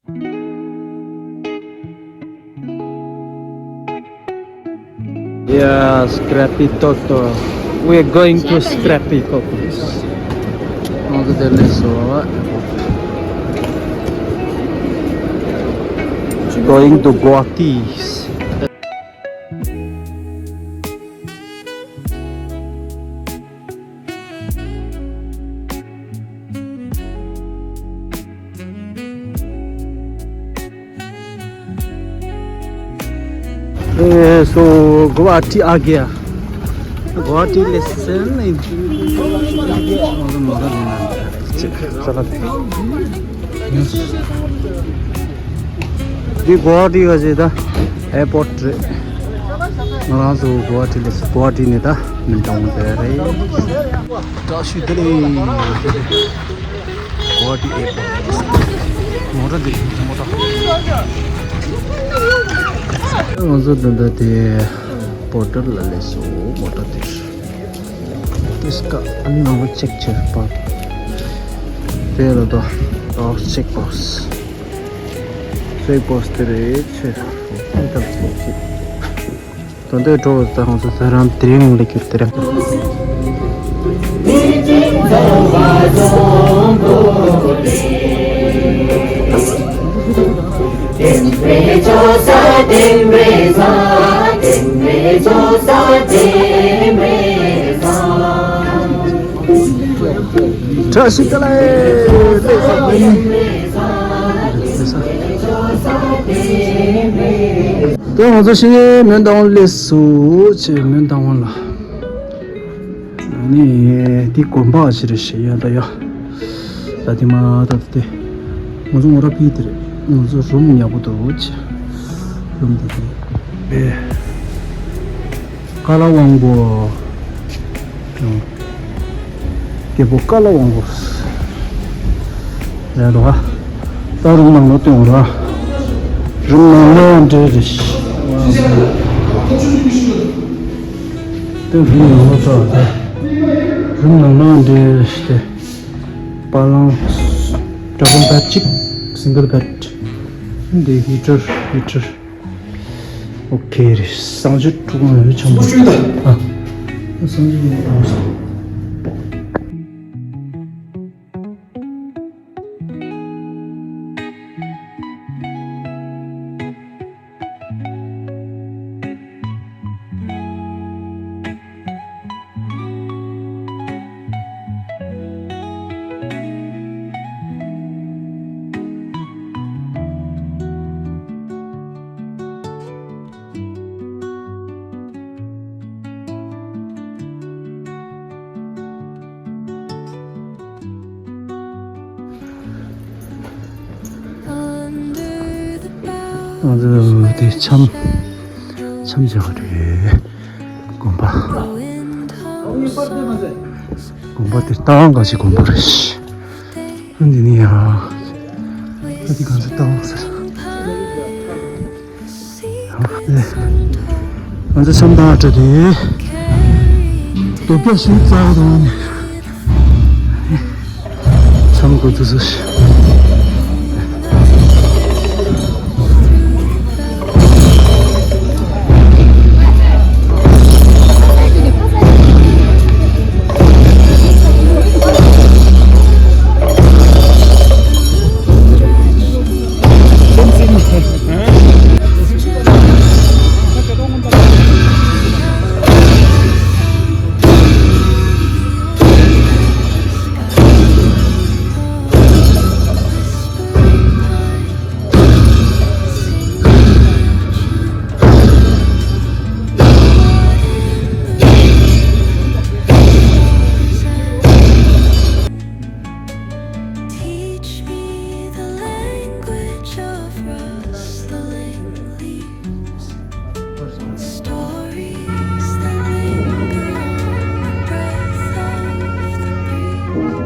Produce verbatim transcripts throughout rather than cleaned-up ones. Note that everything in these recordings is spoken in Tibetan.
Yeah, Scrappy Toto. We're going to Scrappy Toto. Look at the list. Going to Guwahati. ए, सो गुवाहाटी आ गया। गुवाहाटी लेसन। चला। འདི་གུ་ཝ་ཧ་ཊི་ག་ཅིག་ད་ཨེར་པོར་ཊི་རེད། ང་རང་ཚོ་གུ་ཝ་ཧ་ཊི་ལ་གུ་ཝ་ཧ་ཊི་ནས་ད་མི་འདང་བ་རེད། བཀྲ་ཤིས་བདེ་ལེགས། གུ་ཝ་ཧ་ཊི་ཨེར་པོར་ཊི་མོ་ཊ་འདི་མོ་ཊ། ང་ཚོ་ད་ལྟ་དེ་པོར་ཊར་ལ་སླེབས་སོང་། མོ་ཊ་དེ། དེ་སྐ་ཨ་ནི་ནང་ལ་ཅེག་བྱེད་པ། དེ་ལ་དོ། ཨོ་ཅེག་བྷོག་སི། ཅེག་བྷོག་སི་དེ་རེད་ཆེ། ཨེ་ད་ཅེག་བྱེད། ད་འདོད་འགྲོ་བ་ད་ང་ཚོ་ཟ་རང་དེ་རིང་ལ་གྱུར་དེ་རིང་། བཀྲ་ཤིས་བདེ་ལེགས། དེ་ང་ཚོ་ཤེས་མོན་རྟ་དབང་སླེབས་སོང་། ཆེ་མོན་རྟ་དབང་ལ། ཨ་ནི་དེ་དགོན་པ་ཞིག་རེད་ཤག་ཡ་ད་ཡ། ད་དེ་མ་ད་ད་དེ། ང་ཚོ་ངོ་ར་པི་དེ་རེད། ང་ཚོ་རུམ་ཉག་པོ་འདུག་ཆེ། རུམ་དེ་དེ། ཨེ། ཀ་ལ་དབང་པོ། རྒྱལ་པོ་ཀ་ལ་དབང་པོ། རེད་དོ། ད་རུམ་ནང་ལོགས་སྟོན་ར། རུམ་ནང་ལོགས་འདྲེ་རེད། ད་རུམ་ནང་ལོགས་ཚོ་ད། རུམ་ནང་ལོགས་འདྲེ་རེད། པ་ལང་། ཌབ་བལ་བེཌ་གཅིག་སིང་གལ་བེཌ། འདི་ཧི་ཊར་ཧི་ཊར། ཨོ་ཁེ་རེད། གསང་སྤྱོད་ཕྲུ་གུ་ཡོད་ཆང་པོ། ཨ། གསང་སྤྱོད་ཡོད་ཆང་པོ། ང་ཚོ་དེ་འཆམ། འཆམ་བྱ་བ་རེད། དགོན་པ། དགོན་པ་དེ་རྟ་དབང་ག་ཞིག་དགོན་པ་རེད། ཨ་འདི་ནི་ཡ། ཨ་འདི་གང་ཚེ་རྟ་དབང་ཟེར། ང་ཚོ་འཆམ་ཐང་ཨ་བྲ་དེ། རྡོ་སྐྱ་ཞིག་རྩ་བ་དང་། འཆམ་དགོས་ཚུལ་སོ། Teach me the language of rustling leaves. Stories that linger on the breath of the breeze.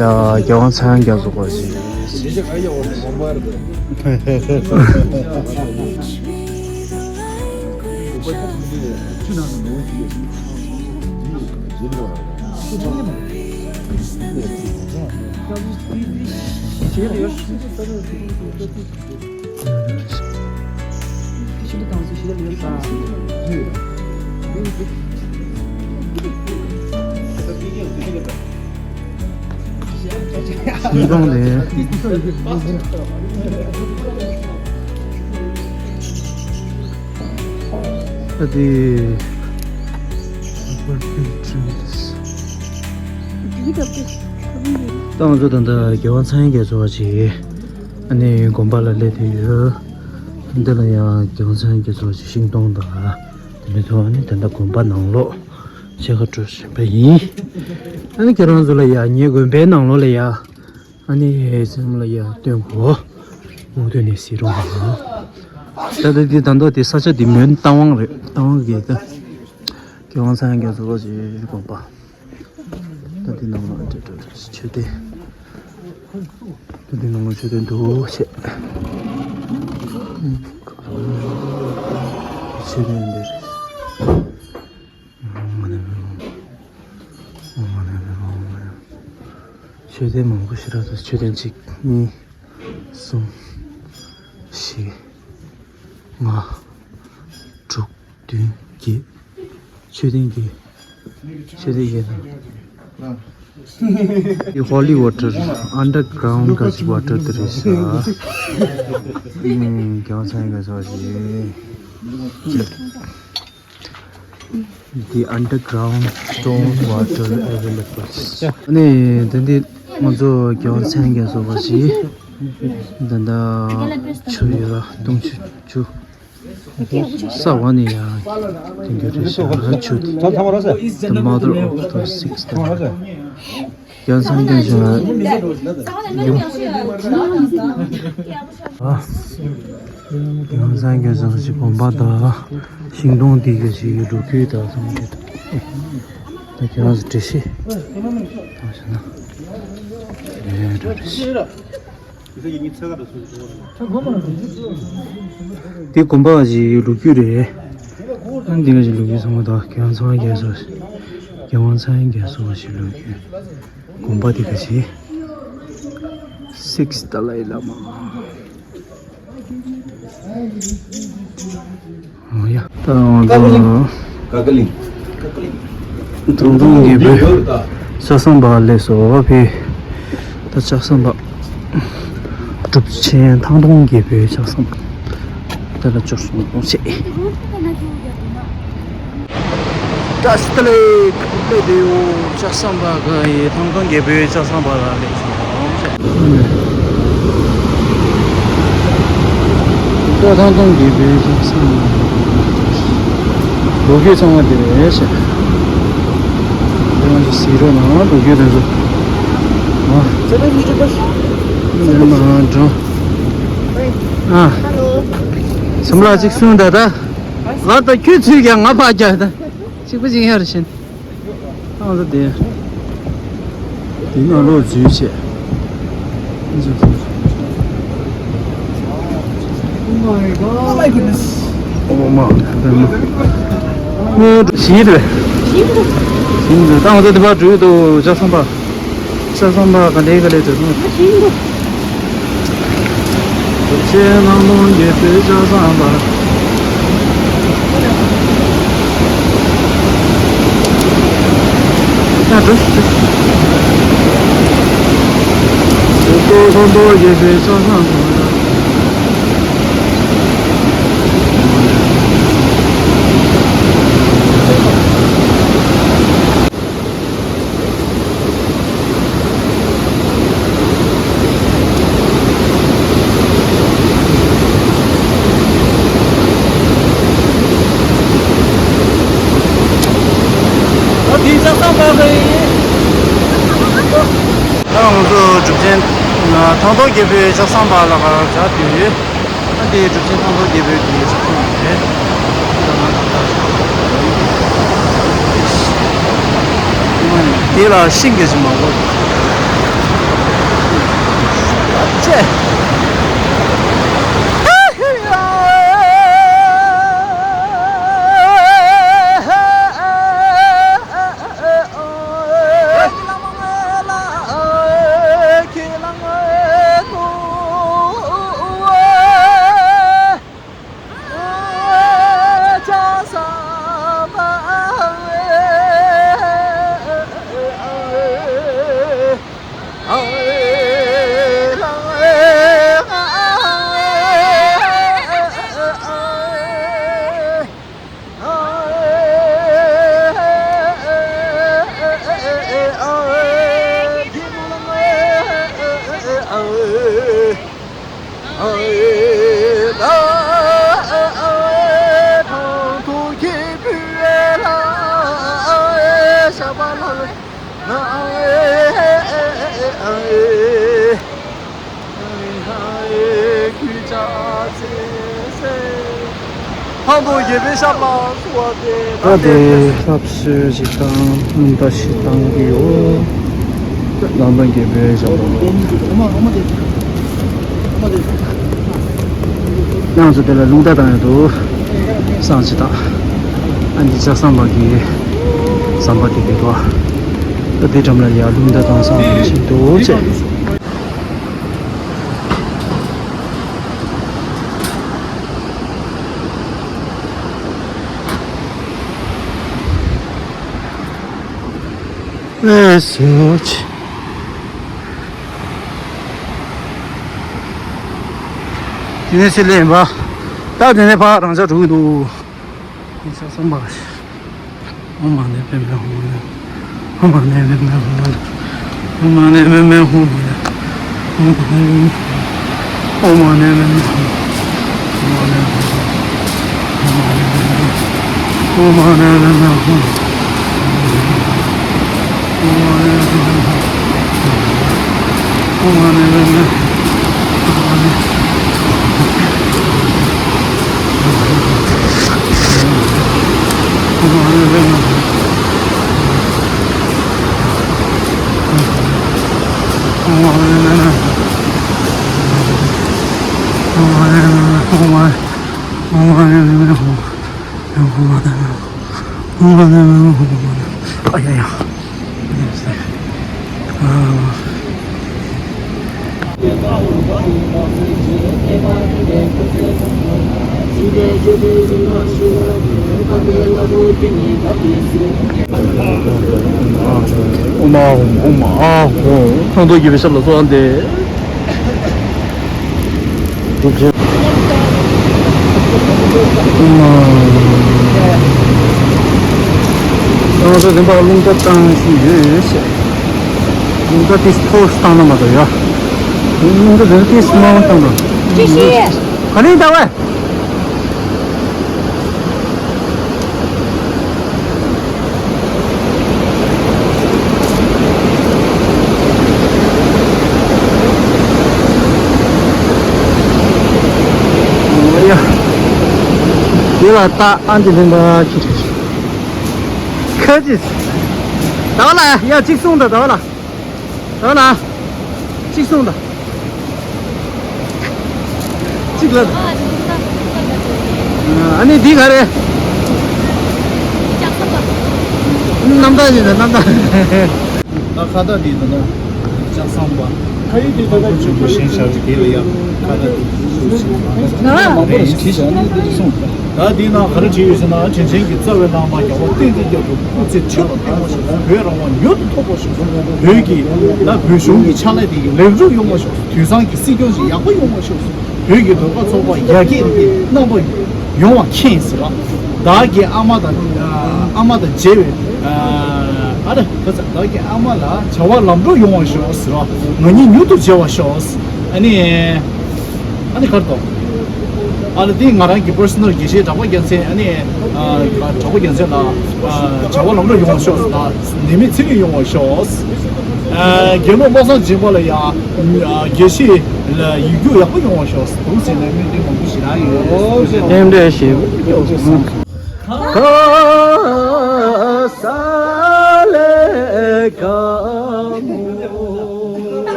ཡ། རྒྱལ་དབང་ཚངས་དབྱངས་རྒྱ་མཚོ་གོ་ཞིག་ཤིང་སྡོང་ལས། ཨ་ཏི། ད་ང་ཚོ་ད་ལྟ་རྒྱལ་དབང་ཚངས་དབྱངས་རྒྱ་མཚོ་བ་ཅིག་ཨ་ནི་དགོན་པ་ལ་སླེབས་བསྡད་ཡོད། འདི་ལ་ཡང་རྒྱལ་དབང་ཚངས་དབྱངས་རྒྱ་མཚོ་བ་ཅིག་ཤིང་སྡོང་དང་དེ་འདྲ་ཐོག་ཨ་ནི་ད་ལྟ་དགོན་པ་ནང་ལོགས་ཕྱེད་ཀ་འགྲོ་བཞིན་པ་ཡིན། ཨ་ནི་ཁྱེད་རང་ཚོ་ལ་ཡང་ངའི་དགོན་པའི་ནང་ལོགས་ལ་ཡང་ཨ་ནི་སེམས་ལ་ཡང་སྟོན་གོ་འུ་སྟོན་ནས་སི་རོང་བ། ད་ལྟ་འདི་ད་ལྟ་དེ་ས་ཆ་འདི་མོན་རྟ་དབང་རེད། རྟ་དབང་གི་ད་རྒྱལ་དབང་ཚངས་དབྱངས་རྒྱ་མཚོ་བ་ཅིག་དགོན་པ། ད་འདི་ནང་ལ་འདྲ་འདྲ་འདྲ་མཆོད་རྟེན། ད་འདི་ནང་ལ་མཆོད་རྟེན་འདུག་བྱས། མཆོད་རྟེན་འདི་རེད། མཆོད་རྟེན་མང་པོ་ཞེ་དྲག་འདུག་མཆོད་རྟེན་གཅིག་གཉིས། གསུམ། བཞི། ལྔ། དྲུག་བདུན། བརྒྱད། མཆོད་རྟེན་བརྒྱད། མཆོད་རྟེན་བརྒྱད་དང་། Holy water, underground ག་ཅིག་water དེ་རེད་ཤག་ཨུམ། རྒྱལ་དབང་ཚངས་དབྱངས་རྒྱ་མཚོ་བ་ཞིག The underground stone water available. ཨ་ནི་དེ་འདི་ང་ཚོ་རྒྱལ་དབང་ཚངས་དབྱངས་རྒྱ་མཚོ་བ་ཞིག་ད་ལྟ་ཆུ་ཡོད་ར། དུང་ཆུ་ཆུ། ས་འོག་ནས་ཡར་ཐོན་རྒྱུ་རེད་ཤག་ཆུ་དེ། The mother of the six དང་། རྒྱལ་དབང་ཚངས་དབྱངས་ཡུམ། ཨ། རྒྱལ་དབང་ཚངས་དབྱངས་ཞིག་དགོན་པ་དང་ཤིང་སྡོང་འདི་ག་ཞིག་ལོ་རྒྱུས་དང་ཚང་མ་རེད། ད་ཁྱེད་རང་ཚོ་འགྲེལ་བཤད་བཏང་བྱས་ན་ལས་འདྲ་རེད། འདི་དགོན་པ་ཞིག་ལོ་རྒྱུས་རེད། ཨ་འདི་ག་ཞིག་ལོ་རྒྱུས་ཚང་མ་དང་རྒྱལ་དབང་ཚངས་དབྱངས་རྒྱ་མཚོ། རྒྱལ་དབང་ཚངས་དབྱངས་རྒྱ་མཚོ་ཞིག་ལོ་རྒྱུས། དགོན་པ་འདི་ག་ཞིག Six Dalai Lama། ཨོ་ཡ། ད་ང་ཚོ་ཀ་ཀ་ལིང་། ཀ་ཀ་ལིང་། ཐང་སྟོང་རྒྱལ་པོའི་ལྕགས་ཟམ་པ་སླེབས་སོང་། ཕེ། ད་ལྕགས་ཟམ་པ། གྲུབ་ཆེན་ཐང་སྟོང་རྒྱལ་པོའི་ལྕགས་ཟམ་པ། དེ་ལ་འབྱོར་སོང་ཞེས། བཀྲ་ཤིས་བདེ་ལེགས། སླེབས་བསྡད་ཡོད། ལྕགས་ཟམ་པ་ག་ཡི་ཐང་སྟོང་རྒྱལ་པོའི་ལྕགས་ཟམ་པ་ལ་སླེབས་སོང་། ད་ཐང་སྟོང་རྒྱལ་པོའི་ལྕགས་ཟམ་པ། ལོ་རྒྱུས་ཚང་མ་དེ་རེད་ཤག་དེ་ང་ཚོ་གཟིགས་རོགས་གནང་། ལོ་རྒྱུས་དེ་ཚོ། ཨ། ཨ། སེམས་ལ་གཅིག་གསུངས་ད་ད། ང་ད་ཁྱོད་ཚུད་ཀྱང་ང་ཕར་རྒྱག་ད། གཅིག་པུ་གཅིག་ཡར་ཕྱིན། ཨ་ལ་དེ། དེ་ནང་ལོགས་འཛུལ་བྱས། Oh my goodness. ཨོ་མ། ཨོ་མ། ཞིག་རེད། ཞིག་རེད། ད་ང་ཚོ་དེ་པར་འགྲོ་གི་འདུག་ལྕགས་ཟམ་པ། ལྕགས་ཟམ་པ་ག་ལེ་ག་ལེ་འགྲོ་སོང་། ཞིག་རེད། གྲུབ་ཆེན་ཐང་སྟོང་རྒྱལ་པོའི་ལྕགས་ཟམ་པ། ཡ་འགྲོ་ཞིག་འགྲོ་ཞིག་གྲུབ་ཆེན་ཐང་སྟོང་རྒྱལ་པོའི་ལྕགས་ཟམ་པ། ད་ང་ཚོ་གྲུབ་ཆེན་ཐང་སྟོང་རྒྱལ་པོའི་ལྕགས་ཟམ་པ་ལ་ག་རང་བྱ་དུས། ཨ་དེའི་གྲུབ་ཆེན་ཐང་སྟོང་རྒྱལ་པོའི་གི་ཆགས་སོང་རེད། དེ་ལ་ཤིང་གི་ཞིག་མང་པོ། ཅེ། ཕ་བོ་དགེ་བའི་ཞབས་ལ་གསོལ་བ་འདེབས། ད་དེ་ལྷ་གསོལ་ཞིག་དང་རླུང་རྟ་ཞིག་བཏང་གི་ཡོད། ལམ་པ་དགེ་བའི་ཞབས་ལ། ཡང་ཚོ་དེ་ལ་རླུང་རྟ་བཏང་ཡོད་འདུག་བསང་ཅི་དང་། ཨ་འདི་ལྕགས་ཟམ་པ་གི་ཟམ་པ་དེ་གི་དོ། ད་དེ་འགྲམ་ལ་ཡ་རླུང་རྟ་བཏང་བསང་བྱེད་འདུག་ཅེས། ཨེ་སོ་ཆི། དེ་ནས་སི་ལེན་པ། ད་དེ་ནས་ཕ་རང་ཅག་འགྲོ་གི་འདུག་ཨོཾ་མ་ཎི་པདྨེ་ཧཱུྃ། ཨོཾ་མ་ཎི་པདྨེ་ཧཱུྃ། ཨོཾ་མ་ཎི་པདྨེ་ཧཱུྃ། ཨོཾ་མ་ཎི་པདྨེ་ཧཱུྃ། ཨོཾ་མ་ཎི་པདྨེ་ཧཱུྃ། ཨོཾ་མ་ཎི་པདྨེ་ཧཱུྃ། ཨ་ཡ་ཡ། ཨོཾ་ཨཱཿཧཱུྃ། ཨོཾ་ཨཱཿཧཱུྃ། ཨོཾ་ཨཱཿཧཱུྃ། ཨོཾ་ཨཱཿཧཱུྃ། ཨོཾ་ཨཱཿཧཱུྃ། ཨོཾ་མ་ཧཱུྃ་མ་ཧཱུྃ། ཨོཾ་ཐང་སྟོང་དགེ་བའི་ཞབས་ལ་གསོལ་བ་འདེབས། ཨོཾ་ཨཱཿཧཱུྃ། ཨོཾ་ཨཱཿཧཱུྃ། ཨོཾ་ཨཱཿཧཱུྃ། རླུང་རྟ་བཏང་གི་ཡོད་ཟེར། རླུང་རྟ་ཏིས་མཐོ་བཏང་ན་མ་གཏོགས་ཡ། རླུང་རྟ་དེ་ཏིས་དམའ་བ་བཏང་དང་། ཅི་ཞིག་ག་ལེར་ད་བས། ཡ། དེ་ལ་ལྟ་ཨ་འདི་ལེན་པ་ཁྱེད། ཁ་ཅིག་ད་བ་ལ་ཡ་གཅིག་གསུངས་ད་ད་བ་ལ། ད་ལ། གཅིག་གསུངས་དང་། གཅིག་ལ། ཨ་ནི་འདི་ག་རེ། རྣམ་ཐར་ཡིན་ད་རྣམ་ཐར། ད་ཁ་བརྡ་འདི་ད་ནོ། ལྕགས་ཟམ་པ། ཁ་ཡིག་འདི་ད་ད་ཆུ་བོ་ཞིང་ཤར་གྱི་དེ་ལ་ཡ། ཁ་བརྡ་འདི་ཚུགས་ཤིང་། ད་འདི་ནང་ག་རེ་བྲིས་ཡོད་ཟེར་ན་དྲིན་ཅན་གྱི་རྩ་བའི་བླ་མ་རྒྱལ་བ་བསྟན་འཛིན་རྒྱ་མཚོ་སྐུ་ཚེ་ཁྲི་ལོ་བརྟན་པ་ཞིག་བོད་རང་དབང་མྱུར་དུ་ཐོབ་པར་ཤོག་བོད་ཀྱི་ད་བོད་གཞུང་གི་ཕྱག་ལས་དེ་གི་ལེགས་གྲུབ་ཡོང་བར་ཤོག་དུས་བཟང་གི་སྲིད་སྐྱོང་ཞིག་ཡག་པོ་ཡོང་བར་ཤོག་བོད་ཀྱི་ཟློས་གར་ཚོགས་པ་ཡར་རྒྱས་རིམ་གྱིས་རྣམ་པ་ཡོང་བ་མཁྱེན་ཟེར་བ། བདག་གི་ཨ་མ་དང་ཨ་མ་དང་མཇལ་བའི་ཨ་རེ་ཁ་ཚ་བདག་གི་ཨ་མ་ལ་བྱ་བ་ལམ་འགྲོ་ཡོང་བར་ཤོག་ཟེར་བ། ང་གཉིས་མྱུར་དུ་མཇལ་བར་ཤོག་ཨ་ནི། ཨ་ནི་གར་དོ། ཨ་ནི་དེ་ང་རང་གི་པར་སོ་ནལ་དགེ་བཤེས་གྲགས་པ་རྒྱལ་མཚན། ཨ་ནི་ཨ་གྲགས་པ་རྒྱལ་མཚན་ལ་ཨ་བྱ་བ་ལམ་འགྲོ་ཡོང་བར་ཤོག་ཟེར་ད། ནད་མེད་ཚེ་རིང་ཡོང་བར་ཤོག་ཨ་དགེ་སློང་བློ་བཟང་སྦྱིན་པ་ལ་ཡ་ཨ་དགེ་བཤེས་ལ་ཡིག་རྒྱུགས་ཡག་པོ་ཡོང་བར་ཤོག་འདུག་ཟེར་ནས་སྨོན་འདུན་མང་པོ་ཞིག་རག་ཡོད། རྟེན་འབྲེལ་ཞེས་པ་སྐྱོ་སོང་། ག་ས་ལེ་ག་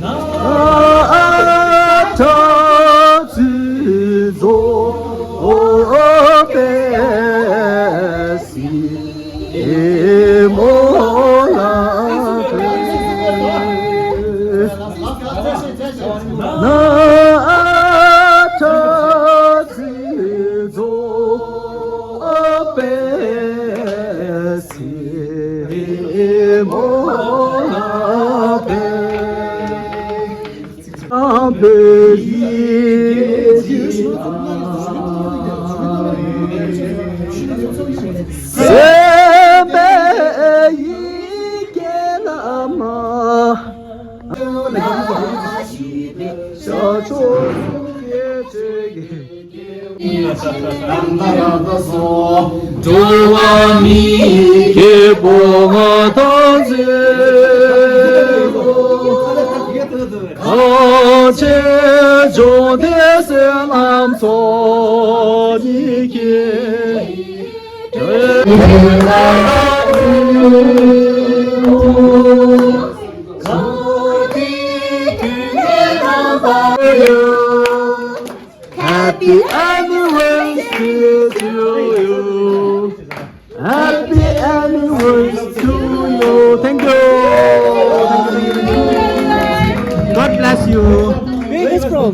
མོ། འགྲོ་བ་མིའི་སྐྱེ་བོ་ང་དང་ཚེ་གང་ཆེ་འབྱུང་ལྡན་བསོད་ནམས་ཚོགས་གཉིས་ཀྱིས། Happy anniversary to you. Happy anniversary to you. Thank you. God bless you. Where is from?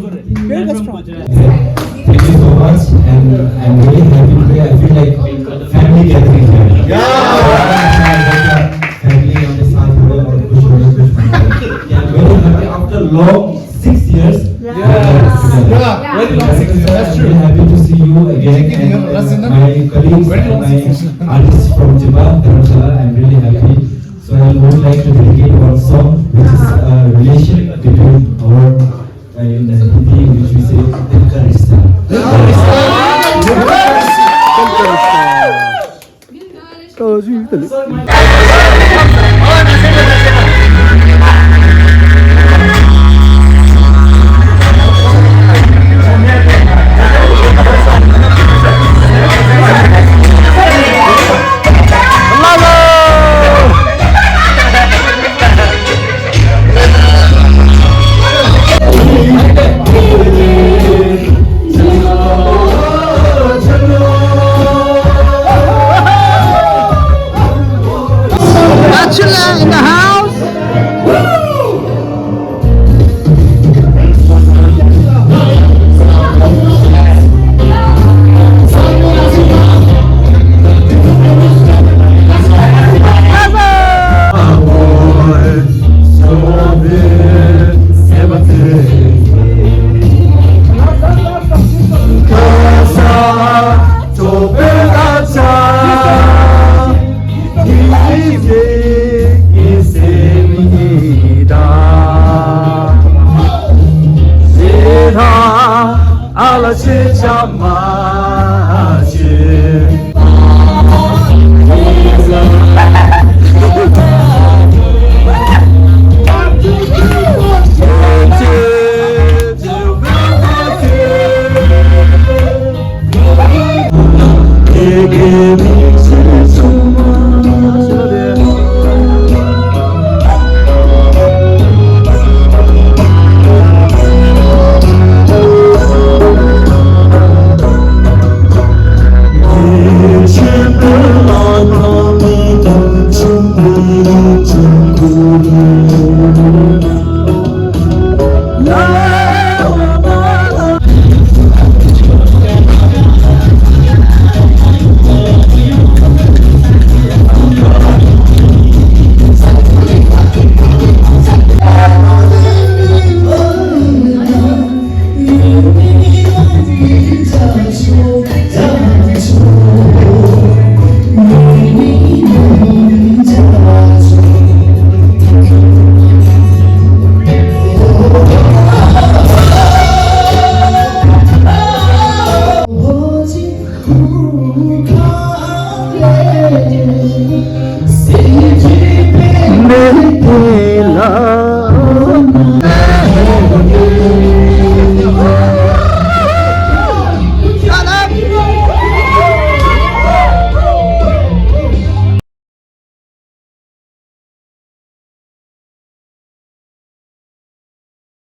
Where is from? Thank you so much, and I'm really happy today. I feel like family gathering here. Yeah. Family on the side, yeah, I'm very happy after long six years. Yeah. Yeah, very long six years. That's true. I'm really happy to see you again and, uh, my colleagues and my artists from Jimba, Dharamshala. I'm really happy. So I would like to dedicate one song, which is a relation between our, uh, in Hindi, which we say, Dil Ka Rishta.